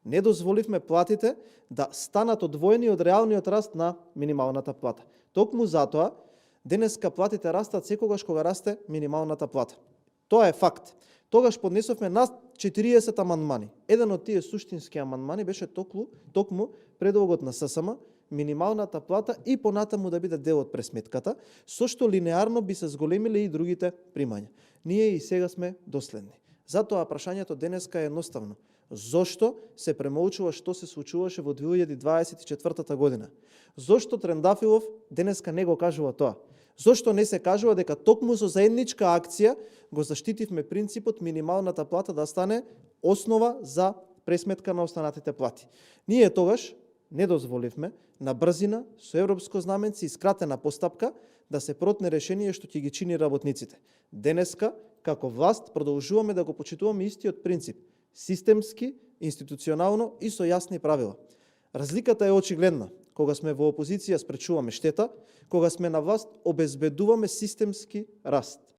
не дозволивме платите да станат одвоени од реалниот раст на минималната плата. Токму затоа, денеска платите растат секогаш кога расте минималната плата. Тоа е факт. Тогаш поднесовме над 40 амандмани. Еден од тие суштински амандмани беше токму предлогот на ССМ, минималната плата и понатаму да биде дел од пресметката, со што линеарно би се зголемиле и другите примања. Ние и сега сме доследни. Затоа прашањето денеска е едноставно. Зошто се премолчува што се случуваше во 2024 година? Зошто Трендафилов денеска не го кажува тоа? Зошто не се кажува дека токму со заедничка акција го заштитивме принципот минималната плата да стане основа за пресметка на останатите плати? Ние тогаш не дозволивме на брзина, со европско знаменце и скратена постапка да се протне решение што ќе ги чини работниците. Денеска, како власт, продолжуваме да го почитуваме истиот принцип, системски, институционално и со јасни правила. Разликата е очигледна. Кога сме во опозиција спречуваме штета, кога сме на власт обезбедуваме системски раст.